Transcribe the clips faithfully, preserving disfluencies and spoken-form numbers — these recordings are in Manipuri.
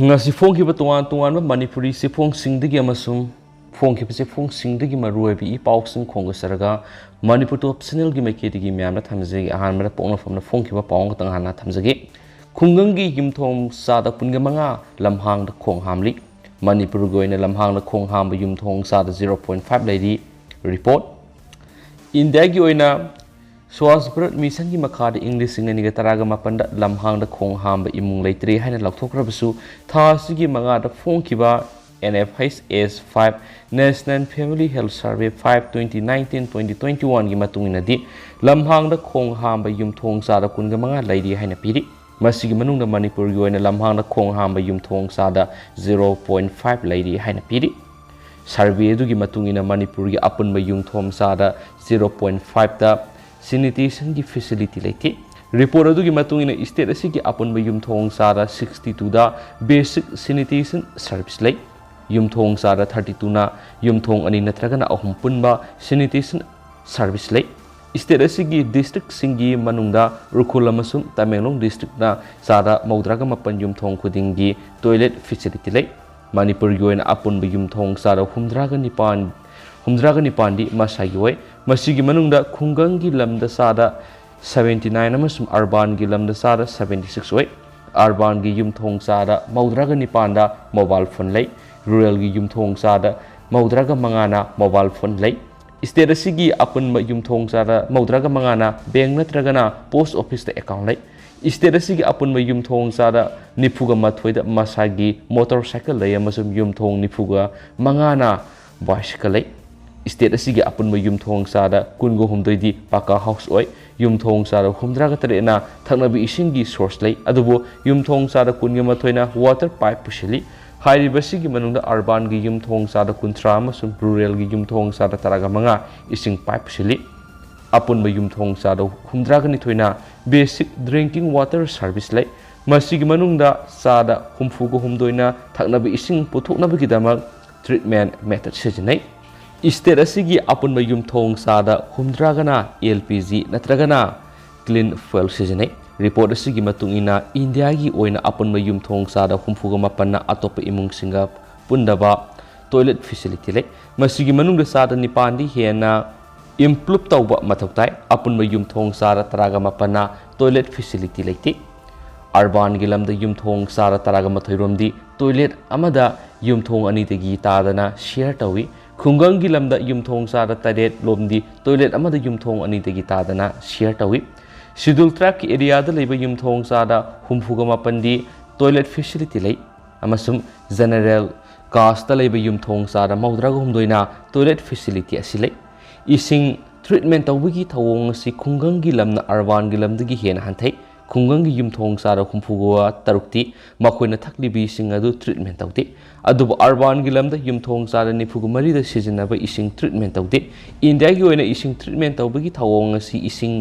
ꯉꯁꯤ ꯐꯣꯡꯈꯤꯕ ꯇꯣꯉꯥꯟ ꯇꯣꯉꯥꯟꯕ ꯃꯅꯤꯄꯨꯔꯤ ꯆꯦꯐꯣꯡꯁꯤꯡꯗꯒꯤ ꯑꯃꯁꯨꯡ ꯐꯣꯡꯈꯤꯕ ꯆꯦꯐꯣꯡꯁꯤꯡꯗꯒꯤ ꯃꯔꯨꯑꯣꯏꯕ ꯏ ꯄꯥꯎꯁꯤꯡ ꯈꯣꯝꯒꯠꯆꯔꯒ ꯃꯅꯤꯄꯨꯔ ꯇꯣꯞ ꯆꯦꯅꯦꯜꯒꯤ ꯃꯥꯏꯀꯩꯗꯒꯤ ꯃꯌꯥꯝꯗ ꯊꯝꯖꯒꯦ꯫ ꯑꯍꯥꯟꯕꯗ ꯄꯣꯛꯅꯐꯝꯗ ꯐꯣꯡꯈꯤꯕ ꯄꯥꯎ ꯑꯃꯈꯛꯇꯪ ꯍꯥꯟꯅ ꯊꯝꯖꯒꯦ꯫ ꯈꯨꯡꯒꯪꯒꯤ ꯌꯨꯝꯊꯣꯡ ꯆꯥꯗ ꯀꯨꯟꯒ ꯃꯉꯥ ꯂꯝꯍꯥꯡꯗ ꯈꯣꯡ ꯍꯥꯝꯂꯤ꯫ ꯃꯅꯤꯄꯨꯔꯒꯤ ꯑꯣꯏꯅ ꯂꯝꯍꯥꯡꯗ ꯈꯣꯡ ꯍꯥꯝꯕ ꯌꯨꯝꯊꯣꯡ ꯆꯥꯗ zero point five ꯂꯩꯔꯤ꯫ ꯔꯤꯄꯣꯔꯠ꯫ ꯏꯟꯗꯤꯌꯥꯒꯤ ꯑꯣꯏꯅ ꯁ꯭ꯋꯥꯁ ꯚꯥꯔꯠ ꯃꯤꯁꯟꯒꯤ ꯃꯈꯥꯗ ꯏꯪ ꯂꯤꯁꯤꯡ ꯑꯅꯤꯒ ꯇꯔꯥꯒ ꯃꯥꯄꯟꯗ ꯂꯝꯍꯥꯡꯗ ꯈꯣꯡ ꯍꯥꯝꯕ ꯏꯃꯨꯡ ꯂꯩꯇ꯭ꯔꯦ ꯍꯥꯏꯅ ꯂꯥꯎꯊꯣꯛꯈ꯭ꯔꯕꯁꯨ, ꯊꯥ ꯑꯁꯤꯒꯤ ꯃꯉꯥꯗ ꯐꯣꯡꯈꯤꯕ N F H S five, National Family Health Survey five, twenty nineteen twenty twenty-one ꯒꯤ ꯃꯇꯨꯡ ꯏꯟꯅꯗꯤ, ꯂꯝꯍꯥꯡꯗ ꯈꯣꯡ ꯍꯥꯝꯕ ꯌꯨꯝꯊꯣꯡ ꯆꯥꯗ ꯀꯨꯟꯒ ꯃꯉꯥ ꯂꯩꯔꯤ ꯍꯥꯏꯅ ꯄꯤꯔꯤ꯫ ꯃꯁꯤꯒꯤ ꯃꯅꯨꯡꯗ ꯃꯅꯤꯄꯨꯔꯒꯤ ꯑꯣꯏꯅ ꯂꯝꯍꯥꯡꯗ ꯈꯣꯡ ꯍꯥꯝꯕ ꯌꯨꯝꯊꯣꯡ ꯆꯥꯗ zero point five ꯂꯩꯔꯤ ꯍꯥꯏꯅ ꯄꯤꯔꯤ꯫ ꯁꯔꯚꯦ ꯑꯗꯨꯒꯤ ꯃꯇꯨꯡ ꯏꯟꯅ ꯃꯅꯤꯄꯨꯔꯒꯤ ꯑꯄꯨꯟꯕ ꯌꯨꯝꯊꯣꯡ ꯆꯥꯗ zero point five ꯇ ꯁꯦꯅꯤꯇꯦꯁꯟꯒꯤ ꯐꯦꯁꯤꯂꯤꯇꯤ ꯂꯩꯇꯦ꯫ ꯔꯤꯄꯣꯔꯠ ꯑꯗꯨꯒꯤ ꯃꯇꯨꯡ ꯏꯟꯅ, ꯁ꯭ꯇꯦꯠ ꯑꯁꯤꯒꯤ ꯑꯄꯨꯟꯕ ꯌꯨꯝꯊꯣꯡ ꯆꯥꯗ sixty two ꯗ ꯕꯦꯁꯤꯛ ꯁꯦꯅꯤꯇꯦꯁꯟ ꯁꯔꯚꯤꯁ ꯂꯩ꯫ ꯌꯨꯝꯊꯣꯡ ꯆꯥꯗ thirty two ꯅ ꯌꯨꯝꯊꯣꯡ ꯑꯅꯤ ꯅꯠꯇ꯭ꯔꯒꯅ ꯑꯍꯨꯝ ꯄꯨꯟꯕ ꯁꯦꯅꯤꯇꯦꯁꯟ ꯁꯔꯚꯤꯁ ꯂꯩ꯫ ꯁ꯭ꯇꯦꯠ ꯑꯁꯤꯒꯤ ꯗꯤꯁꯇ꯭ꯔꯤꯛꯁꯤꯡꯒꯤ ꯃꯅꯨꯡꯗ ꯎꯈ꯭ꯔꯨꯜ ꯑꯃꯁꯨꯡ ꯇꯃꯦꯡꯂꯣꯡ ꯗꯤꯁꯇ꯭ꯔꯤꯛꯅ ꯆꯥꯗ ꯃꯧꯗ꯭ꯔꯥꯒ ꯃꯥꯄꯟ ꯌꯨꯝꯊꯣꯡ ꯈꯨꯗꯤꯡꯒꯤ ꯇꯣꯏꯂꯦꯠ ꯐꯦꯁꯤꯂꯤꯇꯤ ꯂꯩ꯫ ꯃꯅꯤꯄꯨꯔꯒꯤ ꯑꯣꯏꯅ ꯑꯄꯨꯟꯕ ꯌꯨꯝꯊꯣꯡ ꯆꯥꯗ ꯍꯨꯝꯗ꯭ꯔꯥꯒ ꯅꯤꯄꯥꯟ, ꯍꯨꯝꯗ꯭ꯔꯥꯒ ꯅꯤꯄꯥꯟꯗꯤ ꯃꯁꯥꯒꯤ ꯑꯣꯏ꯫ ꯃꯁꯤꯒꯤ ꯃꯅꯨꯡꯗ ꯈꯨꯡꯒꯪꯒꯤ ꯂꯝꯗ ꯆꯥꯗ seventy nine ꯑꯃꯁꯨꯡ ꯑꯔꯕꯥꯟꯒꯤ ꯂꯝꯗ ꯆꯥꯗ seventy six ꯑꯣꯏ꯫ ꯑꯔꯕꯥꯟꯒꯤ ꯌꯨꯝꯊꯣꯡ ꯆꯥꯗ ꯃꯧꯗ꯭ꯔꯥꯒ ꯅꯤꯄꯥꯟꯗ ꯃꯣꯕꯥꯏꯜ ꯐꯣꯟ ꯂꯩ꯫ ꯔꯨꯔꯦꯜꯒꯤ ꯌꯨꯝꯊꯣꯡ ꯆꯥꯗ ꯃꯧꯗ꯭ꯔꯥꯒ ꯃꯉꯥꯅ ꯃꯣꯕꯥꯏꯜ ꯐꯣꯟ ꯂꯩ꯫ ꯁ꯭ꯇꯦꯠ ꯑꯁꯤꯒꯤ ꯑꯄꯨꯟꯕ ꯌꯨꯝꯊꯣꯡ ꯆꯥꯗ ꯃꯧꯗ꯭ꯔꯥꯒ ꯃꯉꯥꯅ ꯕꯦꯡꯛ ꯅꯠꯇ꯭ꯔꯒꯅ ꯄꯣꯁ ꯑꯣꯐꯤꯁꯇ ꯑꯦꯀꯥꯎꯟ ꯂꯩ꯫ ꯁ꯭ꯇꯦꯠ ꯑꯁꯤꯒꯤ ꯑꯄꯨꯟꯕ ꯌꯨꯝꯊꯣꯡ ꯆꯥꯗ ꯅꯤꯐꯨꯒ ꯃꯥꯊꯣꯏꯗ ꯃꯁꯥꯒꯤ ꯃꯣꯇꯣꯔ ꯁꯥꯏꯀꯜ ꯂꯩ ꯑꯃꯁꯨꯡ ꯌꯨꯝꯊꯣꯡ ꯅꯤꯐꯨꯒ ꯃꯉꯥꯅ ꯕꯥꯏꯁꯤꯀꯜ ꯂꯩ꯫ ꯁ꯭ꯇꯦꯠ ꯑꯁꯤꯒꯤ ꯑꯄꯨꯟꯕ ꯌꯨꯝꯊꯣꯡ ꯆꯥꯗ ꯀꯨꯟꯒ ꯍꯨꯝꯗꯣꯏꯗꯤ ꯄꯥꯀꯥ ꯍꯥꯎꯁ ꯑꯣꯏ꯫ ꯌꯨꯝꯊꯣꯡ ꯆꯥꯗ ꯍꯨꯝꯗ꯭ꯔꯥꯒ ꯇꯔꯦꯠꯅ ꯊꯛꯅꯕ ꯏꯁꯤꯡꯒꯤ ꯁꯣꯔꯁ ꯂꯩ, ꯑꯗꯨꯕꯨ ꯌꯨꯝꯊꯣꯡ ꯆꯥꯗ ꯀꯨꯟꯒ ꯃꯥꯊꯣꯏꯅ ꯋꯥꯇꯔ ꯄꯥꯏꯞ ꯄꯨꯁꯤꯜꯂꯤ꯫ ꯍꯥꯏꯔꯤꯕꯁꯤꯒꯤ ꯃꯅꯨꯡꯗ ꯑꯔꯕꯥꯟꯒꯤ ꯌꯨꯝꯊꯣꯡ ꯆꯥꯗ ꯀꯨꯟꯊ꯭ꯔꯥ ꯑꯃꯁꯨꯡ ꯔꯨꯔꯦꯜꯒꯤ ꯌꯨꯝꯊꯣꯡ ꯆꯥꯗ ꯇꯔꯥꯒ ꯃꯉꯥ ꯏꯁꯤꯡ ꯄꯥꯏꯞ ꯄꯨꯁꯤꯜꯂꯤ꯫ ꯑꯄꯨꯟꯕ ꯌꯨꯝꯊꯣꯡ ꯆꯥꯗ ꯍꯨꯝꯗ꯭ꯔꯥꯒ ꯅꯤꯊꯣꯏꯅ ꯕꯦꯁꯤꯛ ꯗ꯭ꯔꯤꯡꯀꯤꯡ ꯋꯥꯇꯔ ꯁꯔꯚꯤꯁ ꯂꯩ꯫ ꯃꯁꯤꯒꯤ ꯃꯅꯨꯡꯗ ꯆꯥꯗ ꯍꯨꯝꯐꯨꯒ ꯍꯨꯝꯗꯣꯏꯅ ꯊꯛꯅꯕ ꯏꯁꯤꯡ ꯄꯨꯊꯣꯛꯅꯕꯒꯤꯗꯃꯛ ꯇ꯭ꯔꯤꯠꯃꯦꯟꯠ ꯃꯦꯊꯗ ꯁꯤꯖꯤꯟꯅꯩ꯫ ꯁ꯭ꯇꯦꯠ ꯑꯁꯤꯒꯤ ꯑꯄꯨꯟꯕ ꯌꯨꯝꯊꯣꯡ ꯆꯥꯗ ꯍꯨꯝꯗ꯭ꯔꯥꯒꯅ L P G ꯅꯠꯇ꯭ꯔꯒꯅ ꯀ꯭ꯂꯤꯟ ꯐ꯭ꯌꯨꯑꯦꯜ ꯁꯤꯖꯤꯟꯅꯩ꯫ Report ꯑꯁꯤꯒꯤ ꯃꯇꯨꯡ ꯏꯟꯅ, ꯏꯟꯗꯤꯌꯥꯒꯤ ꯑꯣꯏꯅ ꯑꯄꯨꯟꯕ ꯌꯨꯝꯊꯣꯡ ꯆꯥꯗ ꯍꯨꯝꯐꯨꯒ ꯃꯥꯄꯟꯅ ꯑꯇꯣꯞꯄ ꯏꯃꯨꯡꯁꯤꯡꯒ ꯄꯨꯟꯗꯕ toilet facility ꯂꯩ꯫ ꯃꯁꯤꯒꯤ ꯃꯅꯨꯡꯗ ꯆꯥꯗ ꯅꯤꯄꯥꯟꯗꯤ ꯍꯦꯟꯅ improve ꯇꯧꯕ ꯃꯊꯧ ꯇꯥꯏ꯫ ꯑꯄꯨꯟꯕ ꯌꯨꯝꯊꯣꯡ ꯆꯥꯗ ꯇꯔꯥꯒ ꯃꯥꯄꯟꯅ toilet facility ꯂꯩꯇꯦ꯫ Urbanꯒꯤ ꯂꯝꯗ ꯌꯨꯝꯊꯣꯡ ꯆꯥꯗ ꯇꯔꯥꯒ ꯃꯥꯊꯣꯏ ꯔꯣꯝꯗꯤ toilet ꯑꯃꯗ ꯌꯨꯝꯊꯣꯡ ꯑꯅꯤꯗꯒꯤ ꯇꯥꯗꯅ share ꯇꯧꯏ꯫ ꯈꯨꯡꯒꯪꯒꯤ ꯂꯝꯗ ꯌꯨꯝꯊꯣꯡ ꯆꯥꯗ ꯇꯔꯦꯠ ꯂꯣꯝꯗꯤ toilet ꯑꯃꯗ ꯌꯨꯝꯊꯣꯡ ꯑꯅꯤꯗꯒꯤ ꯇꯥꯗꯅ share ꯇꯧꯏ꯫ Schedule tribeꯀꯤ areaꯗ ꯂꯩꯕ ꯌꯨꯝꯊꯣꯡ ꯆꯥꯗ ꯍꯨꯝꯐꯨꯒ ꯃꯥꯄꯟꯗꯤ toilet facility ꯂꯩ, ꯑꯃꯁꯨꯡ general casteꯇ ꯂꯩꯕ ꯌꯨꯝꯊꯣꯡ ꯆꯥꯗ ꯃꯧꯗ꯭ꯔꯥꯒ ꯍꯨꯝꯗꯣꯏꯅ toilet facility ꯑꯁꯤ ꯂꯩ꯫ ꯏꯁꯤꯡ treatment ꯇꯧꯕꯒꯤ ꯊꯧꯑꯣꯡ ꯑꯁꯤ ꯈꯨꯡꯒꯪꯒꯤ ꯂꯝꯅ urbanꯒꯤ ꯂꯝꯗꯒꯤ ꯍꯦꯟꯅ ꯍꯟꯊꯩ꯫ ꯈꯨꯡꯒꯪꯒꯤ ꯌꯨꯝꯊꯣꯡ ꯆꯥꯗ ꯍꯨꯝꯐꯨꯒ ꯇꯔꯨꯛꯇꯤ ꯃꯈꯣꯏꯅ ꯊꯛꯂꯤꯕ ꯏꯁꯤꯡ ꯑꯗꯨ treatment ꯇꯧꯗꯦ꯫ ꯑꯗꯨꯕꯨ urbanꯒꯤ ꯂꯝꯗ ꯌꯨꯝꯊꯣꯡ ꯆꯥꯗ ꯅꯤꯐꯨꯒ ꯃꯔꯤꯗ ꯁꯤꯖꯤꯟꯅꯕ ꯏꯁꯤꯡ treatment ꯇꯧꯗꯦ꯫ ꯏꯟꯗꯤꯌꯥꯒꯤ ꯑꯣꯏꯅ ꯏꯁꯤꯡ treatment ꯇꯧꯕꯒꯤ ꯊꯧꯑꯣꯡ ꯑꯁꯤ ꯏꯁꯤꯡ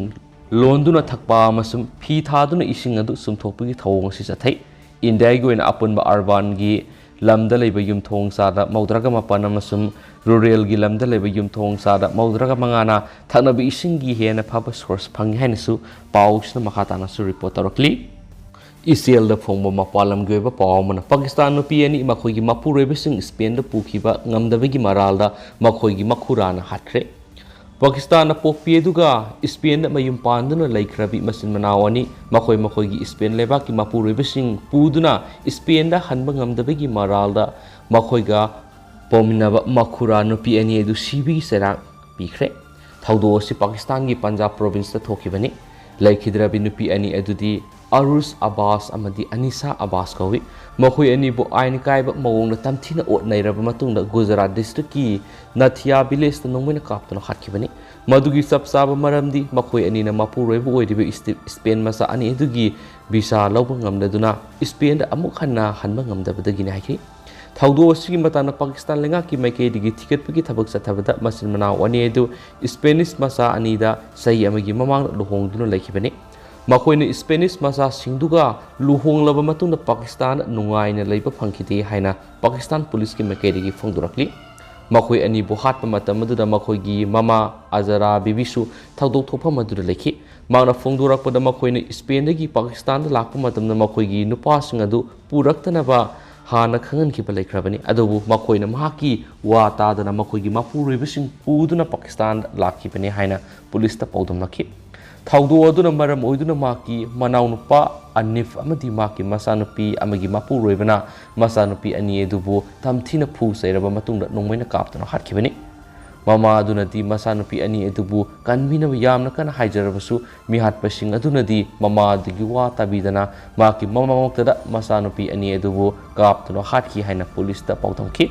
ꯂꯣꯟꯗꯨꯅ ꯊꯛꯄ ꯑꯃꯁꯨꯡ ꯐꯤ ꯊꯥꯗꯨꯅ ꯏꯁꯤꯡ ꯑꯗꯨ ꯆꯨꯝꯊꯣꯛꯄꯒꯤ ꯊꯧꯑꯣꯡ ꯑꯁꯤ ꯆꯠꯊꯩ꯫ ꯏꯟꯗꯤꯌꯥꯒꯤ ꯑꯣꯏꯅ ꯑꯄꯨꯟꯕ urbanꯒꯤ ꯂꯝꯗ ꯂꯩꯕ ꯌꯨꯝꯊꯣꯡ ꯆꯥꯗ ꯃꯧꯗ꯭ꯔꯥꯒ ꯃꯥꯄꯟ ꯑꯃꯁꯨꯡ ruralꯒꯤ ꯂꯝꯗ ꯂꯩꯕ ꯌꯨꯝꯊꯣꯡ ꯆꯥꯗ ꯃꯧꯗ꯭ꯔꯥꯒ ꯃꯉꯥꯅ ꯊꯛꯅꯕ ꯏꯁꯤꯡꯒꯤ ꯍꯦꯟꯅ ꯐꯕ source ꯐꯪꯏ ꯍꯥꯏꯅꯁꯨ ꯄꯥꯎꯁꯤꯅ ꯃꯈꯥ ꯇꯥꯅꯁꯨ report ꯇꯧꯔꯛꯂꯤ꯫ ꯏꯆꯦꯜꯗ ꯐꯣꯡꯕ ꯃꯄꯥꯟ ꯂꯝꯒꯤ ꯑꯣꯏꯕ ꯄꯥꯎ ꯑꯃꯅ, ꯄꯥꯀꯤꯁꯇꯥꯟ ꯅꯨꯄꯤ ꯑꯅꯤ ꯃꯈꯣꯏꯒꯤ ꯃꯄꯨꯔꯣꯏꯕꯁꯤꯡ ꯁ꯭ꯄꯦꯟꯗ ꯄꯨꯈꯤꯕ ꯉꯝꯗꯕꯒꯤ ꯃꯔꯥꯜꯗ ꯃꯈꯣꯏꯒꯤ ꯃꯈꯨꯔꯥꯅ ꯍꯥꯠꯈ꯭ꯔꯦ꯫ ꯄꯥꯀꯤꯁꯇꯥꯟꯗ ꯄꯣꯛꯄꯤ ꯑꯗꯨꯒ ꯁ꯭ꯄꯦꯟꯗ ꯃꯌꯨꯝ ꯄꯥꯟꯗꯨꯅ ꯂꯩꯈ꯭ꯔꯕꯤ ꯃꯆꯤꯟ ꯃꯅꯥꯎ ꯑꯅꯤ, ꯃꯈꯣꯏ ꯃꯈꯣꯏꯒꯤ ꯁ꯭ꯄꯦꯟ ꯂꯩꯕꯥꯛꯀꯤ ꯃꯄꯨꯔꯣꯏꯕꯁꯤꯡ ꯄꯨꯗꯨꯅ ꯁ꯭ꯄꯦꯟꯗ ꯍꯟꯕ ꯉꯝꯗꯕꯒꯤ ꯃꯔꯥꯜꯗ ꯃꯈꯣꯏꯒ ꯄꯣꯛꯃꯤꯟꯅꯕ ꯃꯈꯨꯔꯥ ꯅꯨꯄꯤ ꯑꯅꯤ ꯑꯗꯨ ꯁꯤꯕꯒꯤ ꯆꯩꯔꯥꯛ ꯄꯤꯈ꯭ꯔꯦ꯫ ꯊꯧꯗꯣꯛ ꯑꯁꯤ ꯄꯥꯀꯤꯁꯇꯥꯟꯒꯤ ꯄꯟꯖꯥꯕ provinceꯇ ꯊꯣꯛꯈꯤꯕꯅꯤ꯫ ꯂꯩꯈꯤꯗ꯭ꯔꯕꯤ ꯅꯨꯄꯤ ꯑꯅꯤ ꯑꯗꯨꯗꯤ ꯑꯔꯨꯁ ꯑꯕꯥꯁ ꯑꯃꯗꯤ ꯑꯅꯤꯁꯥ ꯑꯕꯥꯁ ꯀꯧꯏ꯫ ꯃꯈꯣꯏ ꯑꯅꯤꯕꯨ ꯑꯥꯏꯟ ꯀꯥꯏꯕ ꯃꯑꯣꯡꯗ ꯇꯝꯊꯤꯅ ꯑꯣꯠ ꯅꯩꯔꯕ ꯃꯇꯨꯡꯗ ꯒꯨꯖꯔꯥꯠ districtꯀꯤ ꯅꯊꯤꯌꯥ villageꯇ ꯅꯣꯡꯃꯩꯅ ꯀꯥꯞꯇꯨꯅ ꯍꯥꯠꯈꯤꯕꯅꯤ꯫ ꯃꯗꯨꯒꯤ ꯆꯞ ꯆꯥꯕ ꯃꯔꯝꯗꯤ ꯃꯈꯣꯏ ꯑꯅꯤꯅ ꯃꯄꯨꯔꯣꯏꯕ ꯑꯣꯏꯔꯤꯕ ꯏꯁꯇꯤ-, ꯁ꯭ꯄꯦꯟ ꯃꯆꯥ ꯑꯅꯤ ꯑꯗꯨꯒꯤ visa ꯂꯧꯕ ꯉꯝꯗꯗꯨꯅ ꯁ꯭ꯄꯦꯟꯗ ꯑꯃꯨꯛ ꯍꯟꯅ ꯍꯟꯕ ꯉꯝꯗꯕꯗꯒꯤꯅꯤ ꯍꯥꯏꯈꯤ꯫ ꯊꯧꯗꯣꯛ ꯑꯁꯤꯒꯤ ꯃꯇꯥꯡꯗ ꯄꯥꯀꯤꯁꯇꯥꯟ ꯂꯩꯉꯥꯛꯀꯤ ꯃꯥꯏꯀꯩꯗꯒꯤ ꯊꯤꯒꯠꯄꯒꯤ ꯊꯕꯛ ꯆꯠꯊꯕꯗ ꯃꯆꯤꯟ ꯃꯅꯥꯎ ꯑꯅꯤ ꯑꯗꯨ ꯁ꯭ꯄꯦꯅꯤꯁ ꯃꯆꯥ ꯑꯅꯤꯗ ꯆꯍꯤ ꯑꯃꯒꯤ ꯃꯃꯥꯡꯗ ꯂꯨꯍꯣꯡꯗꯨꯅ ꯂꯩꯈꯤꯕꯅꯤ꯫ ꯃꯈꯣꯏꯅ ꯁ꯭ꯄꯦꯅꯤꯁ ꯃꯆꯥꯁꯤꯡꯗꯨꯒ ꯂꯨꯍꯣꯡꯂꯕ ꯃꯇꯨꯡꯗ ꯄꯥꯀꯤꯁꯇꯥꯟꯗ ꯅꯨꯡꯉꯥꯏꯅ ꯂꯩꯕ ꯐꯪꯈꯤꯗꯦ ꯍꯥꯏꯅ ꯄꯥꯀꯤꯁꯇꯥꯟ ꯄꯨꯂꯤꯁꯀꯤ ꯃꯥꯏꯀꯩꯗꯒꯤ ꯐꯣꯡꯗꯣꯔꯛꯂꯤ꯫ ꯃꯈꯣꯏ ꯑꯅꯤꯕꯨ ꯍꯥꯠꯄ ꯃꯇꯝ ꯑꯗꯨꯗ ꯃꯈꯣꯏꯒꯤ ꯃꯃꯥ ꯑꯖꯔꯥ ꯕꯤꯕꯤꯁꯨ ꯊꯧꯗꯣꯛ ꯊꯣꯛꯐꯝ ꯑꯗꯨꯗ ꯂꯩꯈꯤ꯫ ꯃꯍꯥꯛꯅ ꯐꯣꯡꯗꯣꯔꯛꯄꯗ, ꯃꯈꯣꯏꯅ ꯏꯁꯄꯦꯟꯗꯒꯤ ꯄꯥꯀꯤꯁꯇꯥꯟꯗ ꯂꯥꯛꯄ ꯃꯇꯝꯗ ꯃꯈꯣꯏꯒꯤ ꯅꯨꯄꯥꯁꯤꯡ ꯑꯗꯨ ꯄꯨꯔꯛꯇꯅꯕ ꯍꯥꯟꯅ ꯈꯪꯍꯟꯈꯤꯕ ꯂꯩꯈ꯭ꯔꯕꯅꯤ, ꯑꯗꯨꯕꯨ ꯃꯈꯣꯏꯅ ꯃꯍꯥꯛꯀꯤ ꯋꯥ ꯇꯥꯗꯅ ꯃꯈꯣꯏꯒꯤ ꯃꯄꯨꯔꯣꯏꯕꯁꯤꯡ ꯄꯨꯗꯨꯅ ꯄꯥꯀꯤꯁꯇꯥꯟꯗ ꯂꯥꯛꯈꯤꯕꯅꯤ ꯍꯥꯏꯅ ꯄꯨꯂꯤꯁꯇ ꯄꯥꯎꯗꯝꯂꯛꯈꯤ꯫ ꯊꯧꯗꯣꯛ ꯑꯗꯨꯅ ꯃꯔꯝ ꯑꯣꯏꯗꯨꯅ ꯃꯍꯥꯛꯀꯤ ꯃꯅꯥꯎꯅꯨꯄꯥ ꯑꯅꯤꯐ ꯑꯃꯗꯤ ꯃꯍꯥꯛꯀꯤ ꯃꯆꯥꯅꯨꯄꯤ ꯑꯃꯒꯤ ꯃꯄꯨꯔꯣꯏꯕꯅ ꯃꯆꯥꯅꯨꯄꯤ ꯑꯅꯤ ꯑꯗꯨꯕꯨ ꯇꯝꯊꯤꯅ ꯐꯨ ꯆꯩꯔꯕ ꯃꯇꯨꯡꯗ ꯅꯣꯡꯃꯩꯅ ꯀꯥꯞꯇꯨꯅ ꯍꯥꯠꯈꯤꯕꯅꯤ꯫ ꯃꯃꯥ ꯑꯗꯨꯅꯗꯤ ꯃꯆꯥꯅꯨꯄꯤ ꯑꯅꯤ ꯑꯗꯨꯕꯨ ꯀꯟꯕꯤꯅꯕ ꯌꯥꯝꯅ ꯀꯟꯅ ꯍꯥꯏꯖꯔꯕꯁꯨ, ꯃꯤꯍꯥꯠꯄꯁꯤꯡ ꯑꯗꯨꯅꯗꯤ ꯃꯃꯥ ꯑꯗꯨꯒꯤ ꯋꯥ ꯇꯥꯕꯤꯗꯅ ꯃꯍꯥꯛꯀꯤ ꯃꯃꯥꯃꯛꯇꯗ ꯃꯆꯥꯅꯨꯄꯤ ꯑꯅꯤ ꯑꯗꯨꯕꯨ ꯀꯥꯞꯇꯨꯅ ꯍꯥꯠꯈꯤ ꯍꯥꯏꯅ ꯄꯨꯂꯤꯁꯇ ꯄꯥꯎꯗꯝꯈꯤ꯫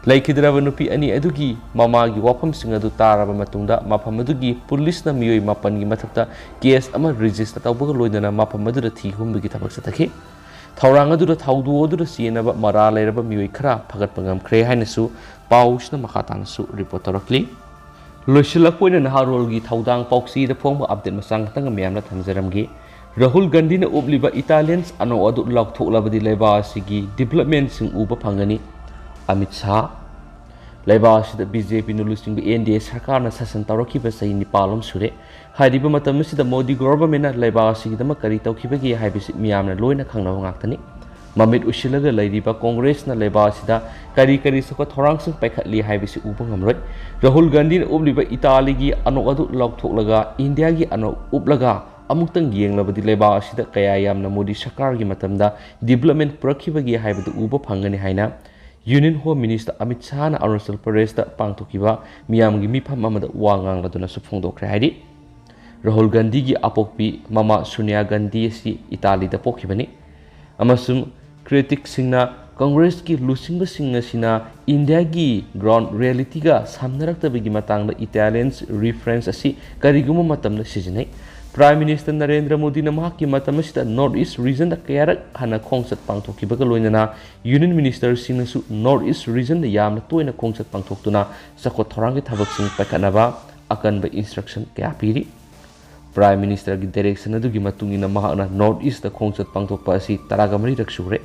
ꯂꯩꯈꯤꯗ꯭ꯔꯕ ꯅꯨꯄꯤ ꯑꯅꯤ ꯑꯗꯨꯒꯤ ꯃꯃꯥꯒꯤ ꯋꯥꯐꯝꯁꯤꯡ ꯑꯗꯨ ꯇꯥꯔꯕ ꯃꯇꯨꯡꯗ, ꯃꯐꯝ ꯑꯗꯨꯒꯤ ꯄꯨꯂꯤꯁꯅ ꯃꯤꯑꯣꯏ ꯃꯥꯄꯟꯒꯤ ꯃꯊꯛꯇ ꯀꯦꯁ ꯑꯃ ꯔꯦꯖꯤꯁꯇꯔ ꯇꯧꯕꯒ ꯂꯣꯏꯅꯅ ꯃꯐꯝ ꯑꯗꯨꯗ ꯊꯤ ꯍꯨꯝꯕꯒꯤ ꯊꯕꯛ ꯆꯠꯊꯈꯤ꯫ ꯊꯧꯔꯥꯡ ꯑꯗꯨꯗ ꯊꯧꯗꯣꯛ ꯑꯗꯨꯗ ꯆꯦꯟꯅꯕ ꯃꯔꯥꯜ ꯂꯩꯔꯕ ꯃꯤꯑꯣꯏ ꯈꯔ ꯐꯒꯠꯄ ꯉꯝꯈ꯭ꯔꯦ ꯍꯥꯏꯅꯁꯨ ꯄꯥꯎꯁꯤꯅ ꯃꯈꯥ ꯇꯥꯅꯁꯨ ꯔꯤꯄꯣꯔꯠ ꯇꯧꯔꯛꯂꯤ꯫ ꯂꯣꯏꯁꯤꯜꯂꯛꯄ ꯑꯣꯏꯅ ꯅꯍꯥꯔꯣꯜꯒꯤ ꯊꯧꯗꯥꯡ ꯄꯥꯎꯆꯦꯗ ꯐꯣꯡꯕ ꯑꯞꯗꯦꯠ ꯃꯆꯥ ꯈꯛꯇꯪ ꯃꯌꯥꯝꯅ ꯊꯝꯖꯔꯝꯒꯦ꯫ ꯔꯥꯍꯨꯜ ꯒꯥꯟꯙꯤꯅ ꯎꯞꯂꯤꯕ ꯏꯇꯥꯂꯤꯌꯟꯁ ꯑꯅꯧ ꯑꯗꯨ ꯂꯧꯊꯣꯛꯂꯕꯗꯤ ꯂꯩꯕꯥꯛ ꯑꯁꯤꯒꯤ ꯗꯤꯕꯂꯞꯃꯦꯟꯁꯤꯡ ꯎꯕ ꯐꯪꯒꯅꯤ꯫ ꯑꯃꯤꯠ ꯁꯥꯍ꯫ ꯂꯩꯕꯥꯛ ꯑꯁꯤꯗ ꯕꯤ ꯖꯦ ꯄꯤꯅ ꯂꯨꯆꯤꯡꯕ ꯑꯦꯟ ꯗꯤ ꯑꯦ ꯁꯔꯀꯥꯔꯅ ꯁꯥꯁꯟ ꯇꯧꯔꯛꯈꯤꯕ ꯆꯍꯤ ꯅꯤꯄꯥꯜ ꯑꯃ ꯁꯨꯔꯦ꯫ ꯍꯥꯏꯔꯤꯕ ꯃꯇꯝ ꯑꯁꯤꯗ ꯃꯣꯗꯤ ꯒꯣꯚꯔꯟꯃꯦꯟꯠꯅ ꯂꯩꯕꯥꯛ ꯑꯁꯤꯒꯤꯗꯃꯛ ꯀꯔꯤ ꯇꯧꯈꯤꯕꯒꯦ ꯍꯥꯏꯕꯁꯤ ꯃꯤꯌꯥꯝꯅ ꯂꯣꯏꯅ ꯈꯪꯅꯕ ꯉꯥꯛꯇꯅꯤ꯫ ꯃꯃꯤꯠ ꯎꯏꯁꯤꯜꯂꯒ ꯂꯩꯔꯤꯕ ꯀꯣꯡꯒ꯭ꯔꯦꯁꯅ ꯂꯩꯕꯥꯛ ꯑꯁꯤꯗ ꯀꯔꯤ ꯀꯔꯤ ꯆꯥꯎꯈꯠ ꯊꯧꯔꯥꯡꯁꯤꯡ ꯄꯥꯏꯈꯠꯂꯤ ꯍꯥꯏꯕꯁꯤ ꯎꯕ ꯉꯝꯂꯣꯏ꯫ ꯔꯥꯍꯨꯜ ꯒꯥꯟꯙꯤꯅ ꯎꯞꯂꯤꯕ ꯏꯇꯥꯂꯤꯒꯤ ꯑꯅꯣꯛ ꯑꯗꯨ ꯂꯧꯊꯣꯛꯂꯒ ꯏꯟꯗꯤꯌꯥꯒꯤ ꯑꯅꯣꯛ ꯎꯞꯂꯒ ꯑꯃꯨꯛꯇꯪ ꯌꯦꯡꯂꯕꯗꯤ ꯂꯩꯕꯥꯛ ꯑꯁꯤꯗ ꯀꯌꯥ ꯌꯥꯝꯅ ꯃꯣꯗꯤ ꯁꯔꯀꯥꯔꯒꯤ ꯃꯇꯝꯗ ꯗꯤꯕꯂꯞꯃꯦꯟ ꯄꯨꯔꯛꯈꯤꯕꯒꯦ ꯍꯥꯏꯕꯗꯨ ꯎꯕ ꯐꯪꯒꯅꯤ ꯍꯥꯏꯅ ꯌꯨꯅꯤꯌꯟ ꯍꯣꯝ ꯃꯤꯅꯤꯁꯇꯔ ꯑꯃꯤꯠ ꯁꯥꯍꯅ ꯑꯔꯨꯅꯥꯆꯜ ꯄ꯭ꯔꯗꯦꯁꯇ ꯄꯥꯡꯊꯣꯛꯈꯤꯕ ꯃꯤꯌꯥꯝꯒꯤ ꯃꯤꯐꯝ ꯑꯃꯗ ꯋꯥ ꯉꯥꯡꯂꯗꯨꯅꯁꯨ ꯐꯣꯡꯗꯣꯛꯈ꯭ꯔꯦ ꯍꯥꯏꯔꯤ꯫ ꯔꯥꯍꯨꯜ ꯒꯥꯟꯙꯤꯒꯤ ꯑꯄꯣꯛꯄꯤ ꯃꯃꯥ ꯁꯣꯅꯤꯌꯥ ꯒꯥꯟꯙꯤ ꯑꯁꯤ ꯏꯇꯥꯂꯤꯗ ꯄꯣꯛꯈꯤꯕꯅꯤ ꯑꯃꯁꯨꯡ ꯀ꯭ꯔꯤꯇꯤꯛꯁꯤꯡꯅ ꯀꯪꯒ꯭ꯔꯦꯁꯀꯤ ꯂꯨꯆꯤꯡꯕꯁꯤꯡ ꯑꯁꯤꯅ ꯏꯟꯗꯤꯌꯥꯒꯤ ꯒ꯭ꯔꯥꯎꯟ ꯔꯤꯌꯦꯂꯤꯇꯤꯒ ꯁꯝꯅꯔꯛꯇꯕꯒꯤ ꯃꯇꯥꯡꯗ ꯏꯇꯥꯂꯤꯌꯟꯁ ꯔꯤꯐꯔꯦꯟꯁ ꯑꯁꯤ ꯀꯔꯤꯒꯨꯝꯕ ꯃꯇꯝꯗ ꯁꯤꯖꯤꯟꯅꯩ꯫ ꯄ꯭ꯔꯥꯏꯝ ꯃꯤꯅꯤꯁꯇꯔ ꯅꯔꯦꯟꯗ꯭ꯔ ꯃꯣꯗꯤꯅ ꯃꯍꯥꯛꯀꯤ ꯃꯇꯝ ꯑꯁꯤꯗ ꯅꯣꯔꯠ ꯏꯁ ꯔꯤꯖꯟꯗ ꯀꯌꯥꯔꯛ ꯍꯥꯟꯅ ꯈꯣꯡꯆꯠ ꯄꯥꯡꯊꯣꯛꯈꯤꯕꯒ ꯂꯣꯏꯅꯅ ꯌꯨꯅꯤꯌꯟ ꯃꯤꯅꯤꯁꯇꯔꯁꯤꯡꯅꯁꯨ ꯅꯣꯔꯠ ꯏꯁ ꯔꯤꯖꯟꯗ ꯌꯥꯝꯅ ꯇꯣꯏꯅ ꯈꯣꯡꯆꯠ ꯄꯥꯡꯊꯣꯛꯇꯨꯅ ꯆꯥꯎꯈꯠ ꯊꯧꯔꯥꯡꯒꯤ ꯊꯕꯛꯁꯤꯡ ꯄꯥꯏꯈꯠꯅꯕ ꯑꯀꯟꯕ ꯏꯟꯁꯇ꯭ꯔꯛꯁꯟ ꯀꯌꯥ ꯄꯤꯔꯤ꯫ ꯄ꯭ꯔꯥꯏꯝ ꯃꯤꯅꯤꯁꯇꯔꯒꯤ ꯗꯥꯏꯔꯦꯛꯁꯟ ꯑꯗꯨꯒꯤ ꯃꯇꯨꯡ ꯏꯟꯅ ꯃꯍꯥꯛꯅ ꯅꯣꯔꯠ ꯏꯁꯇ ꯈꯣꯡꯆꯠ ꯄꯥꯡꯊꯣꯛꯄ ꯑꯁꯤ ꯇꯔꯥꯒ ꯃꯔꯤꯔꯛ ꯁꯨꯔꯦ꯫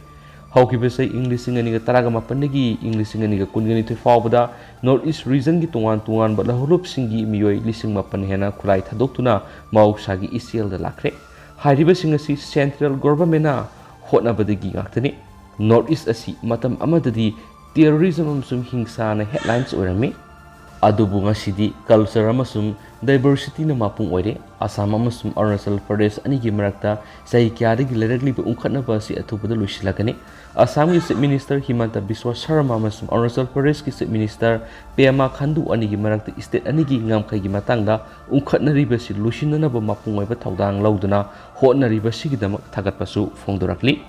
ꯍꯧꯈꯤꯕ ꯆꯍꯤ ꯏꯪ ꯂꯤꯁꯤꯡ ꯑꯅꯤꯒ ꯇꯔꯥꯃꯥꯄꯟꯗꯒꯤ ꯏꯪ ꯂꯤꯁꯤꯡ ꯑꯅꯤꯒ ꯀꯨꯟꯒ ꯅꯤꯊꯣꯏ ꯐꯥꯎꯕꯗ North East Regionꯒꯤ ꯇꯣꯉꯥꯟ ꯇꯣꯉꯥꯟꯕ ꯂꯧꯍꯧꯂꯨꯞꯁꯤꯡꯒꯤ ꯃꯤꯑꯣꯏ ꯂꯤꯁꯤꯡ ꯃꯥꯄꯟ ꯍꯦꯟꯅ ꯈꯨꯠꯂꯥꯏ ꯊꯥꯗꯣꯛꯇꯨꯅ ꯃꯍꯧꯁꯥꯒꯤ ꯏꯆꯦꯜꯗ ꯂꯥꯛꯈ꯭ꯔꯦ꯫ ꯍꯥꯏꯔꯤꯕꯁꯤꯡ ꯑꯁꯤ Central Governmentꯅ ꯍꯣꯠꯅꯕꯗꯒꯤ ꯉꯥꯛꯇꯅꯤ꯫ North East ꯑꯁꯤ ꯃꯇꯝ ꯑꯃꯗꯗꯤ terrorism ꯑꯃꯁꯨꯡ ꯍꯤꯡꯁꯥꯅ headlines ꯑꯣꯏꯔꯝꯃꯤ꯫ ꯑꯗꯨꯕꯨ ꯉꯁꯤꯗꯤ culture ꯑꯃꯁꯨꯡ diversityꯅ ꯃꯄꯨꯡ ꯑꯣꯏꯔꯦ꯫ ꯑꯁꯥꯝ ꯑꯃꯁꯨꯡ ꯑꯔꯨꯅꯥꯆꯜ ꯄ꯭ꯔꯗꯦꯁ ꯑꯅꯤꯒꯤ ꯃꯔꯛꯇ ꯆꯍꯤ ꯀꯌꯥꯗꯒꯤ ꯂꯩꯔꯛꯂꯤꯕ ꯎꯪꯈꯠꯅꯕ ꯑꯁꯤ ꯑꯊꯨꯕꯗ ꯂꯣꯏꯁꯤꯜꯂꯛꯀꯅꯤ꯫ ꯑꯁꯥꯝꯒꯤ Chief Minister ꯍꯤꯃꯟꯇ ꯕꯤꯁ꯭ꯋ ꯁꯔꯃ ꯑꯃꯁꯨꯡ ꯑꯔꯨꯅꯥꯆꯜ ꯄ꯭ꯔꯗꯦꯁꯀꯤ Chief Minister ꯄꯦꯃꯥ ꯈꯟꯗꯨ ꯑꯅꯤꯒꯤ ꯃꯔꯛꯇ state ꯑꯅꯤꯒꯤ ꯉꯝꯈꯩꯒꯤ ꯃꯇꯥꯡꯗ ꯎꯪꯈꯠꯅꯔꯤꯕꯁꯤ ꯂꯣꯏꯁꯤꯟꯅꯅꯕ ꯃꯄꯨꯡ ꯑꯣꯏꯕ ꯊꯧꯗꯥꯡ ꯂꯧꯗꯨꯅ ꯍꯣꯠꯅꯔꯤꯕꯁꯤꯒꯤꯗꯃꯛ ꯊꯥꯒꯠꯄꯁꯨ ꯐꯣꯡꯗꯣꯔꯛꯂꯤ꯫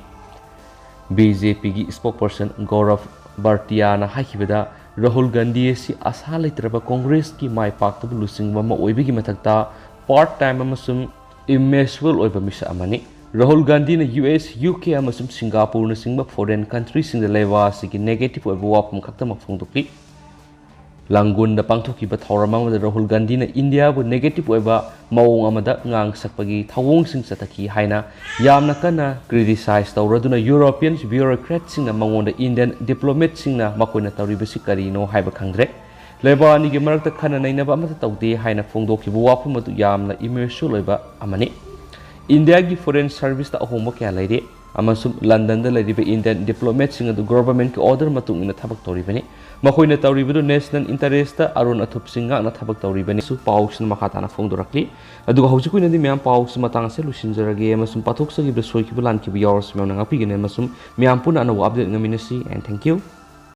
BJPꯒꯤ spokesperson ꯒꯧꯔꯚ ꯚꯥꯔꯇꯤꯌꯥꯅ ꯍꯥꯏꯈꯤꯕꯗ, ꯔꯥꯍꯨꯜ ꯒꯥꯟꯙꯤ ꯑꯁꯤ ꯑꯁꯥ ꯂꯩꯇ꯭ꯔꯕ ꯀꯣꯡꯒ꯭ꯔꯦꯁꯀꯤ ꯃꯥꯏ ꯄꯥꯛꯇꯕ ꯂꯨꯆꯤꯡꯕ ꯑꯃ ꯑꯣꯏꯕꯒꯤ ꯃꯊꯛꯇ part time ꯑꯃꯁꯨꯡ immature ꯑꯣꯏꯕ ꯃꯤꯁꯛ ꯑꯃꯅꯤ꯫ ꯔꯥꯍꯨꯜ ꯒꯥꯟꯙꯤꯅ US, UK ꯑꯃꯁꯨꯡ ꯁꯤꯡꯒꯥꯄꯨꯔꯅꯆꯤꯡꯕ foreign countryꯁꯤꯡꯗ ꯂꯩꯕꯥꯛ ꯑꯁꯤꯒꯤ negative ꯑꯣꯏꯕ ꯋꯥꯐꯝ ꯈꯛꯇꯃꯛ ꯐꯣꯡꯗꯣꯛꯂꯤ꯫ ꯂꯥꯡꯒꯣꯟꯗ ꯄꯥꯡꯊꯣꯛꯈꯤꯕ ꯊꯧꯔꯝ ꯑꯃꯗ ꯔꯥꯍꯨꯜ ꯒꯥꯟꯙꯤꯅ ꯏꯟꯗꯤꯌꯥꯕꯨ negative ꯑꯣꯏꯕ ꯃꯑꯣꯡ ꯑꯃꯗ ꯉꯥꯡꯁꯛꯄꯒꯤ ꯊꯧꯑꯣꯡꯁꯤꯡ ꯆꯠꯊꯈꯤ ꯍꯥꯏꯅ ꯌꯥꯝꯅ ꯀꯟꯅ criticize ꯇꯧꯔꯗꯨꯅ European bureaucratꯁꯤꯡꯅ ꯃꯉꯣꯟꯗ Indian diplomatꯁꯤꯡꯅ ꯃꯈꯣꯏꯅ ꯇꯧꯔꯤꯕꯁꯤ ꯀꯔꯤꯅꯣ ꯍꯥꯏꯕ ꯈꯪꯗ꯭ꯔꯦ꯫ ꯂꯩꯕꯥꯛ ꯑꯅꯤꯒꯤ ꯃꯔꯛꯇ ꯈꯟꯅ ꯅꯩꯅꯕ ꯑꯃꯠꯇ ꯇꯧꯗꯦ ꯍꯥꯏꯅ ꯐꯣꯡꯗꯣꯛꯈꯤꯕ ꯋꯥꯐꯝ ꯑꯗꯨ ꯌꯥꯝꯅ immature ꯑꯣꯏꯕ ꯑꯃꯅꯤ꯫ ꯏꯟꯗꯤꯌꯥꯒꯤ foreign serviceꯇ ꯑꯍꯣꯡꯕ ꯀꯌꯥ ꯂꯩꯔꯦ꯫ ꯑꯃꯁꯨꯡ ꯂꯟꯗꯟꯗ ꯂꯩꯔꯤꯕ Indian diplomatꯁꯤꯡ ꯑꯗꯨ governmentꯀꯤ order ꯃꯇꯨꯡ ꯏꯟꯅ ꯊꯕꯛ ꯇꯧꯔꯤꯕꯅꯤ꯫ ꯃꯈꯣꯏꯅ ꯇꯧꯔꯤꯕꯗꯨ national interestꯇ ꯑꯔꯣꯟ ꯑꯊꯨꯞꯁꯤꯡ ꯉꯥꯛꯅ ꯊꯕꯛ ꯇꯧꯔꯤꯕꯅꯤ꯫ ꯁꯨ ꯄꯥꯎꯁꯤꯅ ꯃꯈꯥ ꯇꯥꯅ ꯐꯣꯡꯗꯣꯔꯛꯂꯤ꯫ ꯑꯗꯨꯒ ꯍꯧꯖꯤꯛꯀꯤ ꯑꯣꯏꯅꯗꯤ ꯃꯌꯥꯝ ꯄꯥꯎꯁꯤ ꯃꯇꯥꯡ ꯑꯁꯤꯗ ꯂꯣꯏꯁꯤꯟꯖꯔꯒꯦ ꯑꯃꯁꯨꯡ ꯄꯥꯊꯣꯛꯆꯈꯤꯕꯗ ꯁꯣꯏꯈꯤꯕ ꯂꯥꯟꯈꯤꯕ ꯌꯥꯎꯔꯁꯨ ꯃꯌꯥꯝꯅ ꯉꯥꯛꯄꯤꯒꯅꯤ ꯑꯃꯁꯨꯡ ꯃꯌꯥꯝ ꯄꯨꯟꯅ ꯑꯅꯧꯕ update ꯉꯝꯃꯤꯟꯅꯁꯤ, and thank you꯫